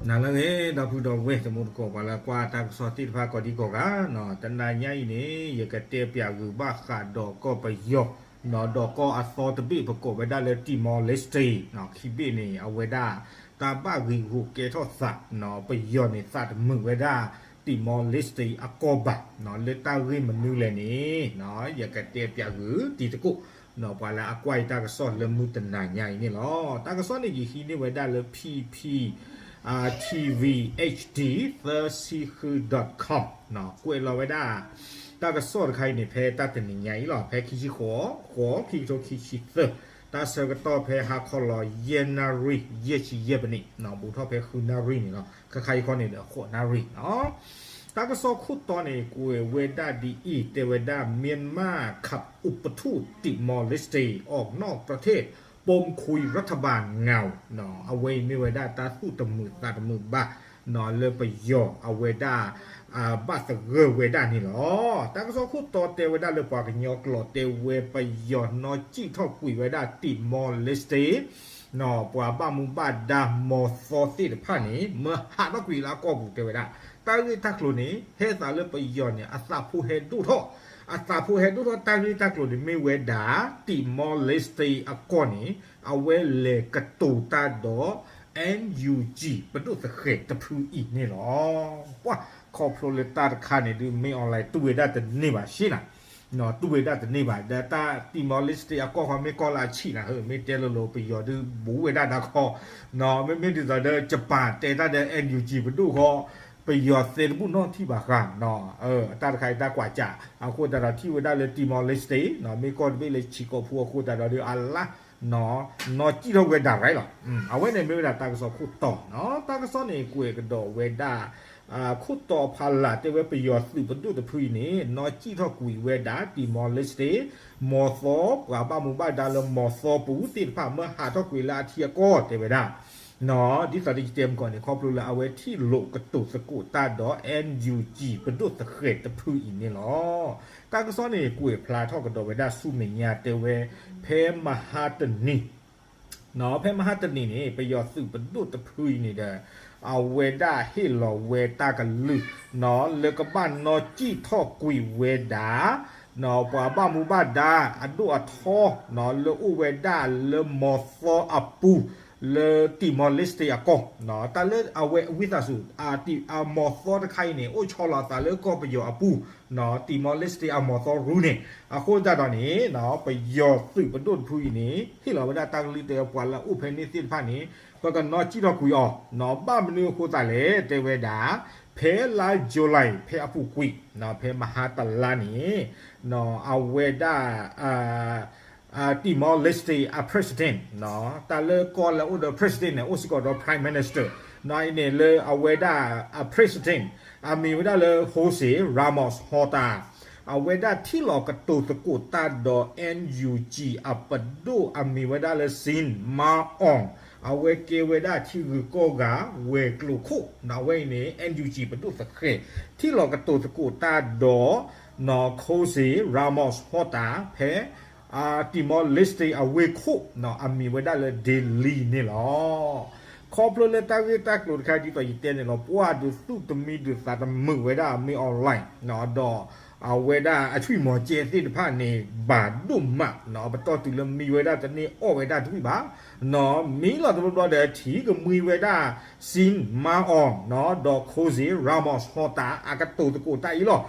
နၤလၢအဂ့ၤ ဒီပုၢ်ဒီဝဲၢ်တံၤသကိး ပှၤလၢကွၢ်တၢ်ကစီၣ်သ့ၣ်တဖၣ်ကိးဒံကိးဂၤ, တနၤညါအံၤန့ၣ် ယကတဲပၠးဂုာ်ဘၣ်ဃးဒီးကီၢ်ပယီၤ, ဒီးကီၢ်အသီတဘ့ၣ် ပကိးဝဲဒၣ်လၢ Timor-Leste, ခံဘ့ၣ်န့ၣ် အဝဲဒၣ် တၢ်ဘၣ်ဂ့ၢ်ဂီၢ်ကဲထီၣ်သး, ပယီၤန့ၣ် သးတမုာ်ဝဲဒၣ် Timor-Leste အကီၢ်ဘၣ်, လၢတၢ်ဂ့ၢ်မနုၤလဲၣ်န့ၣ် ယကတဲပၠးဂုာ်တံၤသကိး ပှၤလၢအကွၢ်ယတၢ်ကစီၣ်လၢမုၢ်တနၤညါအံၤန့ၣ်လီၤ. တၢ်ကစီၣ်န့ၣ် ယဟံးန့ၢ်ဝဲဒၣ်လၢ P P T V H D သၢဆံဃု dot com ကွဲးလီၤဝဲဒၣ် တၢ်ကစီၣ်တခါအံၤန့ၣ် ဖဲတၢ်တနံၤညါအံၤလီၤ. ဖဲခံဆံဃိး ဃိး ခံကထိခံဆံသၢ, တၢ်ဆၢကတီၢ်ဖဲဟါခီလီၤ ယဲၢ်နၣ်ရံၣ် ယဲၢ်ဆံယဲၢ်မံးနံး, ဘူးထီၣ်ဖဲဃုနၣ်ရံၣ်န့ၣ်လီၤ. ခဲခါအံၤခီန့ၣ်ဒီး ဃိးနၣ်ရံၣ်လီၤ. တၢ်ကစီၣ်ခိၣ်တီန့ၣ် ကွဲးဝဲဒၣ်ဒ်အံၤ, တဲဝဲဒၣ် မြန်မာ ขับอุปทูต Timor-Leste ออกนอกประเทศ ปมคุยรัฐบาลเงา အဝဲအံၤမ့ၢ်ဝဲဒၣ် တၢ်သူၣ်တမုာ်သးတမုာ်ဘၣ် လၢပယီၤအဝဲဒၣ် ဘၣ်သဂၢၢ်ဝဲဒၣ်န့ၣ်လီၤ. တၢ်ကစီၣ်ခိၣ်တီတဲဝဲဒၣ်လၢ ပှၤကညီကျိာ်တဲဝဲ ပယီၤနီၣ်စံၣ်ထီၣ်ကွံာ်ဝဲဒၣ် Timor-Leste ပှၤဘၣ်မူဘၣ်ဒါမီၤသီသ့ၣ်တဖၣ်န့ၣ် မၢဟးထီၣ်ကွံာ်လၢအကီၢ်ပူၤတဲဝဲဒၣ်. တၢ်ဂ့ၢ်တၢ်ကျိၤန့ၣ် ဟဲသးလၢပယီၤန့ၣ် အသးဖိဟဲဒိၣ်ထီၣ်, အသးဖိဟဲဒိၣ်ထီၣ် တၢ်ဂ့ၢ်တၢ်ကျိၤန့ၣ် မ့ၢ်ဝဲဒၣ် Timor-Leste အကီၢ်န့ၣ် အဝဲလဲၤကတိၤတၢ်ဒီး N U G ပဒိၣ်သဃဲၤတဖုအံၤန့ၣ်လီၤ. ပှၤ ခီဖျိလၢတၢ်တခါန့ၣ်ဒုး မ့ၢ် online တူၢ်ဝဲဒၣ်တန့ၢ်ဘၣ်ရှ့နၤ, တူၢ်ဝဲဒၣ်တန့ၢ်ဘၣ် ဒီးတၢ် Timor-Leste အကီၢ်ဃီမ့ၢ်ကီၢ်လၢအဆံးနၤဧၢ, မ့ၢ်တဲလိၤလိၤ ပယီၤဒုးဘူးဝဲဒၣ်ဒါခီ, မ့မ့ၢ်ဒ်သိးဒီး Japan တဲတၢ်ဒီး N U G ပဒိၣ်ဃီ ပယီၤသဲတဘူၣ်နီၣ်ထံၣ်ဘၣ်ဃး, တၢ်တခါအံၤတၢ်ကွၢ်စး အဃိသတးဒီးထံၣ်ဝဲဒၣ်လၢ Timor-Leste မ့ၢ်ကီၢ်တဘ့ၣ်လၢဆံးကိာ်ဖိအဃိသတးဒီးဒုးအလါ နီၣ်စံၣ်ထီၣ်ဝဲဒၣ်ရၢလီၤ. အဝဲန့ၣ်မ့ၢ်ဝဲဒၣ်တၢ်ကစီၣ်ခိၣ်တီ, တၢ်ကစီၣ်န့ၣ်ကွဲးကဒီးဝဲဒၣ် ခိၣ်တီဖးလၢ်တဲဝဲ ပယီၤသုးပဒိၣ်တဖုအံၤန့ၣ် နီၣ်စံၣ်ထီၣ်ကွံာ်ဝဲဒၣ် Timor-Leste မီၤသီ ပှၤဘၣ်မူဘၣ်ဒါလၢမီၤသီပူၤသ့ၣ်တဖၣ် မၢဟးထီၣ်ကွံာ်လၢအထံအကီၢ်တဲဝဲဒၣ် ဒ်သိးဒီးယတဲမုၢ်ကီၢ်န့ၣ် ခီဖျိလၢအဝဲထံၣ်လိာ်ကတိၤသကိးတၢ်ဒီး N U G ပဒိၣ်သဃဲၤတဖုအံၤန့ၣ်လီၤ. တၢ်ကစီၣ်န့ၣ် ကွဲးဖျါထီၣ်ကဒီးဝဲဒၣ်ဆူမဲာ်ညါတဲဝဲ ဖဲမဟါတနံၤ ဖဲမဟါတနံၤန့ၣ် ပယီၤသုးပဒိၣ်တဖုအံၤန့ၣ်ဒီး အဝဲဒၣ်ဟ့ၣ်လီၤဝဲတၢ်ကလုၢ် လၢကဘၣ်နီၣ်စံၣ်ထီၣ်ကွံာ်ဝဲဒၣ် ပှၤဘၣ်မူဘၣ်ဒါအဒိၣ်အထီ လၢအိၣ်ဝဲဒၣ်လၢမီၤသီအပူၤ လၢ Timor-Leste အကီၢ်, တၢ်လၢအဝဲဝံသးစူၤ မီၤသီတခါအံၤန့ၣ် အိၣ်ဆီလီၤအသးလၢကီၢ်ပယီၤအပူၤ, Timor-Leste အမီၤသီရူန့ၣ်, အဃိသတးဒီးန့ၣ် ပယီၤသုးပဒိၣ်တဖုအံၤန့ၣ် ဟ့ၣ်လီၤဝဲဒၣ်တၢ်ကလုၢ်တဲဝဲ ပှၤလၢအအိၣ်ဖဲန့ၣ်သ့ၣ်တဖၣ်န့ၣ် ပကနီၣ်စံၣ်ထီၣ်ကွံာ်အီၤ, ဘၣ်မနုၤအဃိသတးလဲၣ် တဲဝဲဒၣ် ဖဲလါ July ဖဲအပူၤကွံာ် ဖဲမဟါတလါန့ၣ် အဝဲဒၣ် Timor-Leste အ president, တၢ်လၢကီၢ်လၢအိၣ်ဒီး president န့ၣ် အိၣ်စ့ၢ်ကီးဒီး prime minister, အံၤန့ၣ်လၢအဝဲဒၣ်အ president အမံၤဝဲဒၣ်လၢ José Ramos-Horta, အဝဲဒၣ်ထံၣ်လီၤကတိၤသကိးတၢ်ဒီး N U G အပဒိၣ်အမံၤဝဲဒၣ်လၢ Sin Maung, အဝဲကဲဝဲဒၣ်ထံဂုၤကီၢ်ဂၤ ဝဲၤကျိၤခိၣ်, အဝဲအံၤန့ၣ် N U G ပဒိၣ်သဃဲၤ ထံၣ်လီၤကတိၤသကိးတၢ်ဒီး José Ramos-Horta ဖဲ Timor-Leste အဝ့ၢ်ခိၣ် အမံၤဝဲဒၣ်လၢ Dili န့ၣ်လီၤ. ခီဖျိလၢတၢ်ဂ့ၢ်တၢ်ကျိၤတခါဒ်သိးယတဲန့ၣ်လီၤ ပှၤဒုးသူၣ်တမံဒုးသးတမုာ်ဝဲဒၣ် မ့ၢ် online ဒီးအဝဲဒၣ်အဆွံၣ်မီၤကဲသ့ၣ်တဖၣ်န့ၣ် ဘၣ်ဒိၣ်မး, ပတီၢ်တုၤလၢမံဝဲဒၣ်တန့ၢ်အီၣ်ဝဲဒၣ်တဝံၣ်ဘၣ်, မံလီၤတဘျီဘျီဒီး ထံၣ်ကမှံဝဲဒၣ် Sin Maung ဒီး José Ramos-Horta အကတိၤသကိးတၢ်အံၤလီၤ.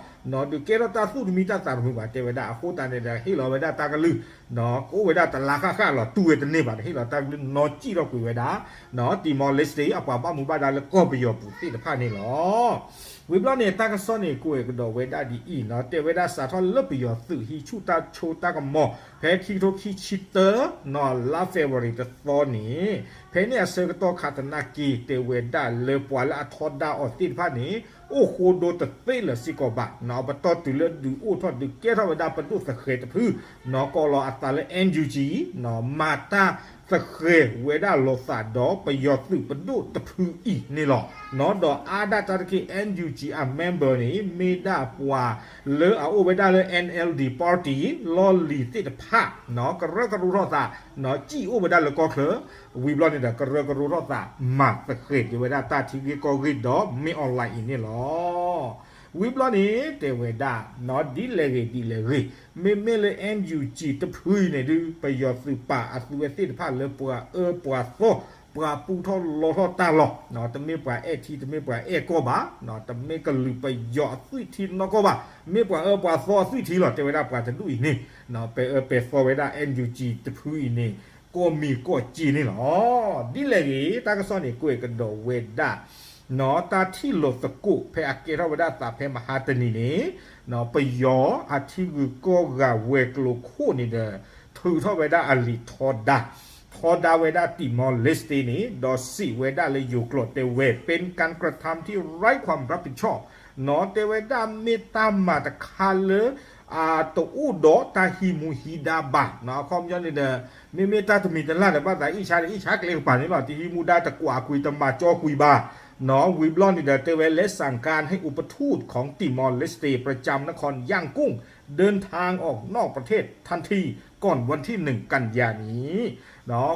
ဒုးကဲထီၣ်တၢ်သူၣ်တမံတၢ်သးတမုာ်ဘၣ်တဲဝဲဒၣ် အဃိသတးန့ၣ်ဒီး ဟ့ၣ်လီၤဝဲဒၣ်တၢ်ကလုၢ် ကအိၣ်ဝဲဒၣ်တလါဃၣ်ဃၣ်လီၤ တူၢ်ဝဲတန့ၢ်ဘၣ်ဒီး ဟ့ၣ်လီၤတၢ်ကလုၢ်နီၣ်စံၣ်ထီၣ်ကွံာ်ဝဲဒၣ် Timor-Leste အပှၤဘၣ်မူဘၣ်ဒါလၢကီၢ်ပယီၤပူၤသ့ၣ်တဖၣ်န့ၣ်လီၤ. ဝံၤဘျီန့ၣ် တၢ်ကစီၣ်န့ၣ်ကွဲးကဒီးဝဲဒၣ်ဒ်အံၤ တဲဝဲဒၣ်စးထီၣ်လၢပယီၤသုးဟံးဆူၣ်တၢ်ဆိတၢ်ကမီၤ ဖဲခံကထိခံဆံတၢ လါ February တသီန့ၣ် ဖဲန့ၣ်အဆၢကတီၢ်ခးသနာ်က့ တဲဝဲဒၣ်လၢပှၤလၢအထီဒါအီၤသ့ၣ်တဖၣ်န့ၣ် အိၣ်ဃိဒိတသ့လၢၤစ့ၢ်ကီးဘၣ်, ပတီၢ်တုၤလၢဒုးအိၣ်ထီၣ်ဒုးကဲထီၣ်ဝဲဒၣ်ပဒိၣ်သဃဲၤတဖု ကိးလီၤအသးလၢ N U G မၤတၢ် သဃဲၤဝဲဒၣ်လိာ်သးဒီးပယီၤသုးပဒိၣ်တဖုအံၤန့ၣ်လီၤ. ဒီးအါဒၣ်တၢ်တက့ၢ် NUG အ member န့ၣ် မ့ၢ်ဒၣ်ပှၤလၢအအိၣ်ဝဲဒၣ်လၢ NLD party လီၢ်လံၤသ့ၣ်တဖၣ် ကရၢကရိထီၣ်သး စံၣ်အိၣ်ဝဲဒၣ်လၢကီၢ်ချၢ ဝံၤဘျီန့ၣ်ဒီး ကရၢကရိထီၣ်သး မၤသဃဲၤက့ၤဝဲဒၣ်တၢ်ထံဂ့ၢ်ကီၢ်ဂ့ၢ်ဒီး မင်းအောင်လှိုင် အံၤန့ၣ်လီၤ. ဝံၤဘျီန့ၣ် တဲဝဲဒၣ် ဒ်လဲၣ်ဂ့ၤဒ်လဲၣ်ဂ့ၤ မ့မ့ၢ်လၢ NUG တဖုအံၤန့ၣ်ဒုး ပယီၤသုးပာ်အသုဝဲသ့ၣ်တဖၣ်လၢပှၤအၢပှၤသီ ပှၤပူထီၣ်လီထီၣ်တၢ်လီၢ်, တမ့ၢ်ပှၤအဲၣ်ထံ တမ့ၢ်ပှၤအဲၣ်ကီၢ်ဘၣ်, တမ့ၢ်ကလုာ်ပယီၤအသွံၣ်ထံနီၢ်ကီၢ်ဘၣ်, မ့ၢ်ပှၤအၢပှၤသီအသွံၣ်ထံလီၤ. တဲဝဲဒၣ်ပှၤတဒူၣ်အံၤန့ၣ် ပဲာ်အၢပဲာ်သီဝဲဒၣ် NUG တဖုအံၤန့ၣ် ကီၢ်မံၤကီၢ်စ့န့ၣ်လီၤ. ဒ်လဲၣ်ဂ့ၤ တၢ်ကစီၣ်န့ၣ် ကွဲးကဒီးဝဲဒၣ် တၢ်ထံၣ်လိာ်သကိး ဖဲအကဲထီၣ်ဝဲဒၣ်သးဖဲမဟါတနံၤန့ၣ် ပယီၤအထံဂုၤကီၢ်ဂၤဝဲၤကျိၤခိၣ်န့ၣ်ဒီး ထုးထီၣ်ဝဲဒၣ်အလံာ်ထီဒါ, ထီဒါဝဲဒၣ် Timor-Leste န့ၣ် ဒီးစံးဝဲဒၣ်လၢယိၤကျိာ်တဲဝဲ เป็นการกระทำที่ไร้ความรับผิดชอบ တဲဝဲဒၣ်မ့ၢ်တၢ်မၤတခါလၢ တအိၣ်ဒီးတၢ်ဟံးမူဟံးဒါဘၣ်, အခီပညီန့ၣ်ဒီး မ့မ့ၢ်တၢ်တမံၤတလၢ်ဒီး ဘၣ်သးအံၣ်ဆါဒီးအံၣ်ဆါကျဲကပၤန့ၣ်လီၤ. တဟံးမူဒါတကွၢ်ကွံာ်တမၤကၠီကွံာ်ဘၣ်, ဝံၤဘျီန့ၣ်ဒီး တဲဝဲ และสั่งการให้อุปทูตของ Timor-Leste ประจำนครย่างกุ้ง เดินทางออกนอกประเทศทันทีก่อนวันที่หนึ่งกันยานี้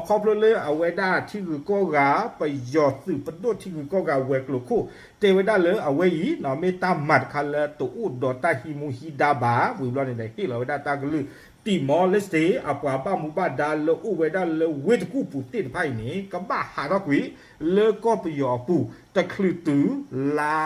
ခီဖျိလၢအဝဲဒၣ်ထံဂုၤကီၢ်ဂၤ ပယီၤသုးပဒိၣ်ထံဂုၤကီၢ်ဂၤဝဲၤကျိၤခိၣ် တဲဝဲဒၣ်လၢအဝဲအံၤ မ့ၢ်တၢ်မၤတခါလၢတအိၣ်ဒီးတၢ်ဟံးမူဟံးဒါဘၣ်, ဝံၤဘျီန့ၣ်ဒီး ဟ့ၣ်လီၤဝဲဒၣ်တၢ်ကလုၢ် Timor-Leste အပှၤဘၣ်မူဘၣ်ဒါလၢအိၣ်ဝဲဒၣ်လၢဝ့ၢ်တကူၣ်ပူၤသ့ၣ်တဖၣ်အံၤန့ၣ် ကဘၣ်ဟးထီၣ်ကွံာ် လၢကီၢ်ပယီၤအပူၤ တချုးတုၤလါ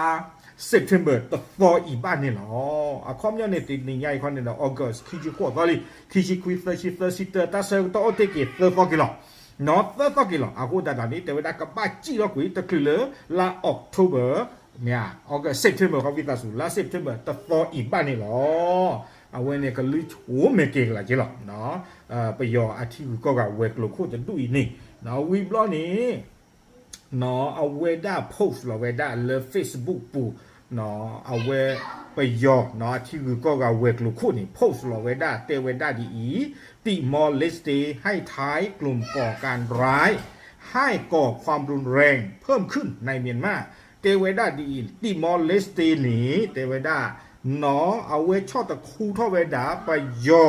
September တသီအံၤဘၣ်န့ၣ်လီၤ. အခီပညီန့ၣ် တနံၤညါအံၤခီန့ၣ်ဒီး August ခံဆံဃိးသီလံ, ခံဆံခွံ သၢဆံ သၢဆံတၢ တၢ်ဆၢကတီၢ်အိၣ်တ့ၢ်က့ၤသၢသီက့ၤလီၤ. နီၢ်သၢသီက့ၤလီၤ. အဃိသတးဒီးန့ၣ် တဲဝဲဒၣ်ကဘၣ်စံၣ်ထီၣ်ကွံာ် တချုးလၢလါ October မ့ၢ် August September ခီ ဝံသးစူၤ လါ September တသီအံၤဘၣ်န့ၣ်လီၤ. အဝဲန့ၣ်ကလုၢ်ဆိမဲာ်က့ၤကလးက့ၤလီၤ. ပယီၤအထံဂုၤကီၢ်ဂၤဝဲၤကျိၤခိၣ်တဒူၣ်အံၤန့ၣ် ဝံၤဘျီန့ၣ် အဝဲဒၣ် post လီၤဝဲဒၣ်လၢ Facebook ပူၤ အဝဲ ပယီၤ အထံဂုၤကီၢ်ဂၤဝဲၤကျိၤခိၣ်န့ၣ် post လီၤဝဲဒၣ် တဲဝဲဒၣ်ဒ်အံၤ, Timor-Leste ให้ท้ายกลุ่มก่อการร้าย ให้ก่อความรุนแรงเพิ่มขึ้นในเมียนมา တဲဝဲဒၣ်ဒ်အံၤ Timor-Leste န့ၣ် တဲဝဲဒၣ် အဝဲဆီၣ်တခူထီၣ်ဝဲဒၣ် ပယီၤ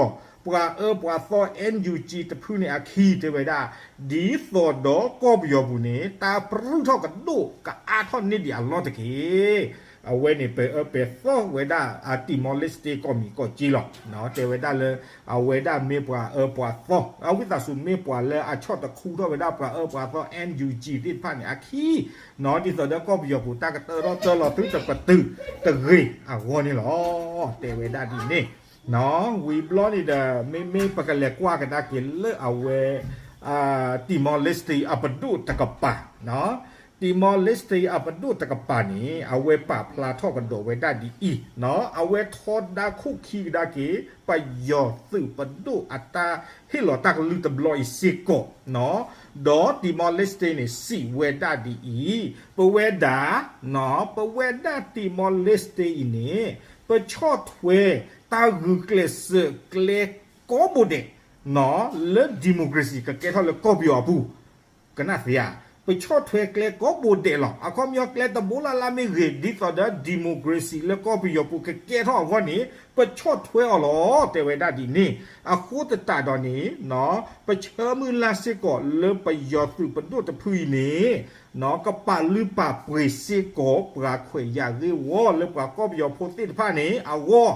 ပှၤအၢပှၤသီ NUG တဖုန့ၣ်အခံ တဲဝဲဒၣ် ဒ်သိးဒီးကီၢ်ပယီၤပူၤန့ၣ် တၢ်ပြူၢ်ထီၣ်ကဒိၣ်ကအါထီၣ်န့ၢ်ဒံးအလီၢ်တက့ၢ်. အဝဲန့ၣ် ပဲာ်အၢပဲာ်သီဝဲဒၣ် Timor-Leste ကီၢ်မံၤကီၢ်စ့လီၤ. တဲဝဲဒၣ်လၢ အဝဲဒၣ်မ့ၢ်ပှၤအၢပှၤသီ အဝံသးစူၤမ့ၢ်ပှၤလၢအဆီၣ်တခူထီၣ်ဝဲဒၣ်ပှၤအၢပှၤသီ NUG သ့ၣ်တဖၣ်န့ၣ်အခံ ဒ်သိးဒီးကီၢ်ပယီၤပူၤ တၢ်ကတၢၢ်ထီၣ်တၢၢ်လီၤသုတပတုာ်တဂ့ၤအဂီၢ်န့ၣ်လီၤ. တဲဝဲဒၣ်ဒ်န့ၣ် ဝံၤဘျီန့ၣ်ဒီး မ့မ့ၢ်ပကလဲၤကွၢ်ကဒါက့ၤလၢအဝဲ Timor-Leste အပဒိၣ်တကပၤ Timor-Leste အပဒိၣ်တကပၤန့ၣ် အဝဲပာ်ဖျါထီၣ်ကဒီးဝဲဒၣ်ဒ်အံၤ, အဝဲထီဒါခိၣ်ခံကဒါက့ၤ ပယီၤသုးပဒိၣ်အတၢ်ဟ့ၣ်လီၤတၢ်ကလုၢ်တဘျီအံၤစ့ၢ်ကီး ဒီး Timor-Leste န့ၣ် စံးဝဲဒၣ်ဒ်အံၤ, ပဝဲဒၣ် ပဝဲဒၣ် Timor-Leste အံၤန့ၣ် ပဆီၣ်ထွဲတၢ်ဂုာ်ကျဲးစၢးကျဲကိးဘိဒဲး လၢ democracy ကကဲထီၣ်လၢကီၢ်ပယီၤအပူၤ ကနၣ်သ့ဧါ, ပဆီၣ်ထွဲကျဲကိးဘိဒဲးလီၤ. အခီပညီကျဲတဘိလၢ်လၢ်မ့ၢ်ဂ့ၤ ဒ်သိးဒီး democracy လၢကီၢ်ပယီၤပူၤကကဲထီၣ်အဂီၢ်န့ၣ် ပဆီၣ်ထွဲအီၤလီၤ. တဲဝဲဒၣ်ဒ်န့ၣ် အဃိသတးဒီးန့ၣ် ပဆၢမုၢ်လၢ်စ့ၢ်ကီးလၢပယီၤသုးပဒိၣ်တဖုအံၤန့ၣ် ကပာ်လုၢ်ပာ်ပှ့ၤစ့ၢ်ကီး ပှၤခွဲးယာ်ဂ့ၢ်ဝီလၢပှၤကီၢ်ပယီၤဖိသ့ၣ်တဖၣ်န့ၣ် အဂီၢ်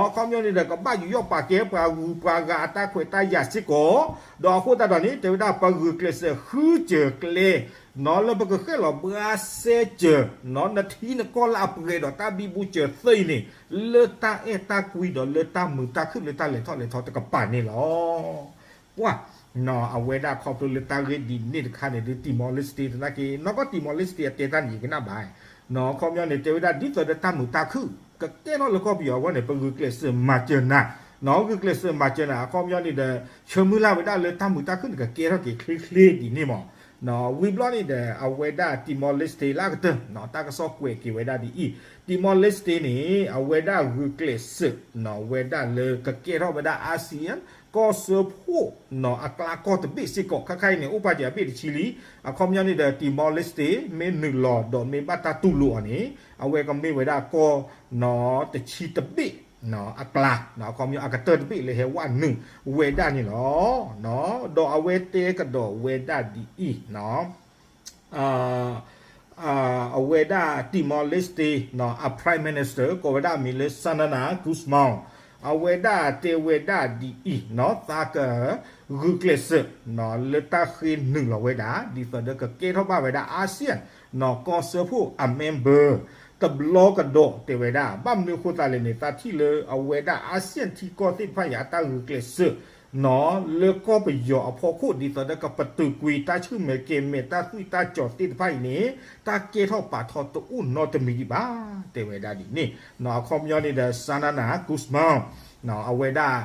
အခီပညီန့ၣ်ဒီး ကဘၣ်ယူးယီၣ်ပာ်ကဲပှၤဂုၤပှၤဂၤအတၢ်ခွဲးတၢ်ယာ်စ့ၢ်ကီး, ဒီးအဃိသတးဒီးန့ၣ် တဲဝဲဒၣ်ပဂုာ်ကျဲးစၢးဃုစၢၤကျဲ လၢပကဃဲၣ်လီၤဘှါစဲစၢၤ နထံနကီၢ်လၢအပှဲၤဒီးတၢ်ဘံဘူစၢၤသၢအံၤန့ၣ် လၢတၢ်အဲၣ်တၢ်ကွံဒီးလၢတၢ်မုာ်တၢ်ခုၣ်လၢတၢ်လဲၤထီၣ်လဲၤထီတကပၤန့ၣ်လီၤ. ပှၤ အဝဲဒၣ်ခီဖျိလၢတၢ်ဂ့ၢ်ဒ်န့ၣ်တခါန့ၣ်ဒုး Timor-Leste သနာ်က့ နီၢ်ကီၢ် Timor-Leste အတဲတၢ်န့ၣ်ယကနၣ်ဘၣ်, အခီပညီန့ၣ် တဲဝဲဒၣ်ဒ်သိးဒီးတၢ်မုာ်တၢ်ခုၣ် ကကဲထီၣ်လၢကီၢ်ပယီၤအဂီၢ်န့ၣ် ပဂုာ်ကျဲးစၢးမၤစၢၤနၤ, ဂုာ်ကျဲးစၢးမၤစၢၤနၤ အခီပညီန့ၣ်ဒီး ဆၢမုၢ်လၢ်ဝဲဒၣ်လၢတၢ်မုာ်တၢ်ခုၣ်န့ၣ် ကကဲထီၣ်က့ၤချ့ချ့ဒ်န့ၣ်မး, ဝံၤဘျီန့ၣ်ဒီး အဝဲဒၣ် Timor-Leste လၢအကတၢၢ် တၢ်ကစီၣ်ကွဲးက့ၤဝဲဒၣ်ဒ်အံၤ, Timor-Leste န့ၣ် အဝဲဒၣ်ဂုာ်ကျဲးစၢး ဝဲဒၣ်လၢကကဲထီၣ်ဝဲဒၣ် ASEAN ကီၢ်စၢဖှိၣ်နီၤ အကျါကီၢ်တဘ့ၣ်စ့ၢ်ကီး ခဲခါအံၤန့ၣ် အိၣ်ပာ်က့ၤအဘ့ၣ်တဆံလံ. အခီပညီန့ၣ်ဒီး Timor-Leste မ့ၢ်နုာ်လီၤဒီးမ့ၢ်ဘၣ်တၢ်တူၢ်လိာ်အီၤန့ၣ် အဝဲကမ့ၢ်ဝဲဒၣ်ကီၢ်နီၤ တဆံတဘ့ၣ်နီၤ အကျါ အခီပညီအကတၢၢ်တဘ့ၣ်လၢဟဲဝဲနုာ်ဝဲဒၣ်န့ၣ်လီၤ. ဒီးအဝဲတဲကဒီးဝဲဒၣ်ဒ်အံၤနီၤ အဝဲဒၣ် Timor-Leste နီၤ အ Prime Minister ကိးဝဲဒၣ်အမံၤလၢ Xanana Gusmão အဝဲဒၣ်တဲဝဲဒၣ်ဒ်အံၤနီၤ သးကဂုာ်ကျဲးစၢးနီၤ လၢတၢ်ဃ့နုာ်လီၤဝဲဒၣ် ဒ်သိးဒီးကကဲထီၣ်ဘၣ်ဝဲဒၣ် ASEAN နီၤ ကီၢ်စၢဖှိၣ်အ member တဘျီကဒီးတဲဝဲဒၣ် ဘၣ်မနုၤအဃိသတးလဲၣ်န့ၣ် သးထံၣ်လၢအဝဲဒၣ် ASEAN ထံကီၢ်သ့ၣ်တဖၣ်အံၤ အတၢ်ဂုာ်ကျဲးစၢး နီၤ လၢကီၢ်ပယီၤအဖီခိၣ် ဒ်သိးဒီးကပတုာ်ကွံာ်တၢ်ဆူၣ်မဲာ်ကဲၤမဲာ် တၢ်သွံၣ်တၢ်စီၤသ့ၣ်တဖၣ်အံၤန့ၣ် တၢ်ကဲထီၣ်ပာ်ထီၣ်တအိၣ်နီတမံၤဒံးဘၣ် တဲဝဲဒၣ်ဒ်န့ၣ်နီၤ. အခီပညီန့ၣ်ဒီး Xanana Gusmão နီၤ အဝဲဒၣ်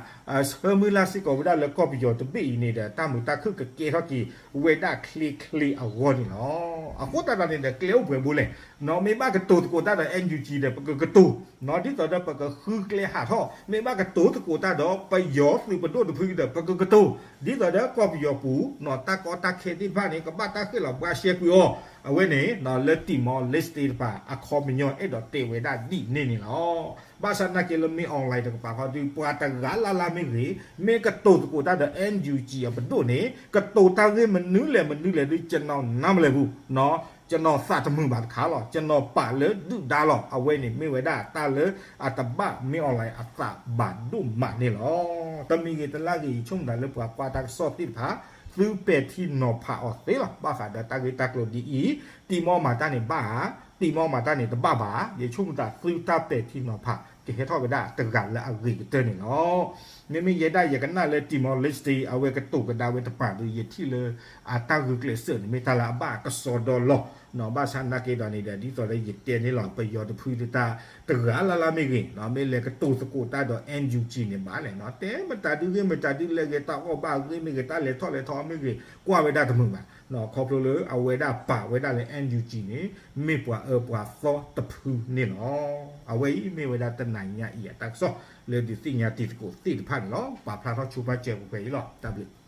ဆၢမုၢ်လၢ်စ့ၢ်ကီးဝဲဒၣ်လၢကီၢ်ပယီၤတဘ့ၣ်အံၤန့ၣ်ဒီး တၢ်မုာ်တၢ်ခုၣ်ကကဲထီၣ်က့ၤဝဲဒၣ်ချ့ချ့အဂီၢ်န့ၣ်လီၤ. အဃိသတးဒီးန့ၣ်ဒီး ကျဲအိၣ်ပှဲၤဘိလဲၣ်နီၤ မ့ၢ်ဘၣ်ကတိၤသကိးတၢ်ဒီး NUG ဒီး ပကကတိၤနီၤ ဒ်သိးဒီးပကဃုကျဲဟးထီၣ် မ့ၢ်ဘၣ်ကတိၤသကိးတၢ်ဒီး ပယီၤသုးပဒိၣ်တဖုဒီး ပကကတိၤ ဒ်သိးဒီးကီၢ်ပယီၤပူၤနီၤ တၢ်ကီတၢ်ခဲသ့ၣ်တဖၣ်န့ၣ် ကဘၣ်တၢ်ဃ့ၣ်လီၤဘှါရှဲကွံာ်အီၤ အဝဲန့ၣ်နီၤ လၢ Timor-Leste တပၤ အခီပညီအဲၣ်ဒိးတဲဝဲဒၣ်ဒ်န့ၣ်န့ၣ်လီၤ. ဘၣ်ဆၣ်နာ်က့လၢမ့ၢ် online တကပၤခီဒီး ပှၤတဂၤလၢ်လၢ်မ့ၢ်ဂ့ၤ မ့ၢ်ကတိၤသကိးတၢ်ဒီး NUG အပဒိၣ်န့ၣ် ကတိၤတၢ်ဂ့ၢ်မနုၤလဲၣ်မနုၤလဲၣ်ဒီး ကျွန်တော်နားမလည်ဘူးနီၤ ကျွန်တော်သးတမုာ်ဘၣ်တခါလီၤ ကျွန်တော်ပာ်လၢဒုၣ်ဒါလီၤ အဝဲန့ၣ်မ့ၢ်ဝဲဒၣ်တၢ်လၢအတဘၣ်မ့ၢ် online အသးဘၣ်ဒိၣ်မးန့ၣ်လီၤ. တမံၤဂ့ၤတလၢ်ဂ့ၤ ယဆိကမိၣ်တၢ်လၢပှၤကွၢ်တၢ်ကစီၣ်သ့ၣ်တဖၣ် သုပဲာ်ထံနီၤဖးအီၤသ့လီၤ ဘၣ်ဃးဒီးတၢ်ဂ့ၢ်တၢ်ကျိၤဒ်အံၤ တံၤမီမၤတၢ်န့ၣ်ဘၣ်ဧါ တံၤမီမၤတၢ်န့ၣ်တဘၣ်ဘၣ် ယဆိကမိၣ်တၢ်သုတၢ်ပဲာ်ထံနီၤဖး ကဟဲထီၣ်ဝဲဒၣ်တဂၤလၢအဂ့ၤကတၢၢ်န့ၣ်လီၤ. မ့မ့ၢ်ယဲဒၣ်ယကနၣ်လၢ Timor-Leste အဝဲကတိၤကဒါဝဲတပၤဒီး ယထံၣ်လၢအတၢ်ဂုာ်ကျဲးစၢးန့ၣ် မ့ၢ်တၢ်လၢအဘၣ်ကစီဒီလီၤနီၤ ဘၣ်ဆၣ်နာ်က့ဒီးန့ၣ်ဒီး ဒ်သိးလၢယတဲန့ၣ်လီၤ ပယီၤတဖုဒၣ်တၢ်တဂၤလၢ်လၢ်မ့ၢ်ဂ့ၤနီၤ မ့ၢ်လဲၤကတိၤသကိးတၢ်ဒီး NUG န့ၣ်ဘၣ်လဲၣ်နီၤ တဲမတၤဒုဂ့ၢ်မတၤဒုလဲၣ်ဂ့ၤ တၢ်အီၣ်ဘၣ်အဂ့ၢ်မ့ၢ်ဂ့ၤ တၢ်လဲၤထီၣ်လဲၤထီမ့ၢ်ဂ့ၤ ကွၢ်ဝဲဒၣ်တမုာ်ဘၣ်နီၤ ခီဖျိလၢအဝဲဒၣ်ပာ်ဝဲဒၣ်လၢ NUG န့ၣ် မ့ၢ်ပှၤအၢပှၤသီတဖုန့ၣ်လီၤ. အဝဲအံၤမ့ၢ်ဝဲဒၣ်တနၤညါအံၤအတၢ်ကစီၣ် လၢဒုးသ့ၣ်ညါတံၤသကိးသ့ၣ်တဖၣ်န့ၣ်လီၤ. ပာ်ဖျါထီၣ်ဆိပာ်စၢၤပှဲၤပှဲၤအံၤလီၤ. တၢ်ဘျုး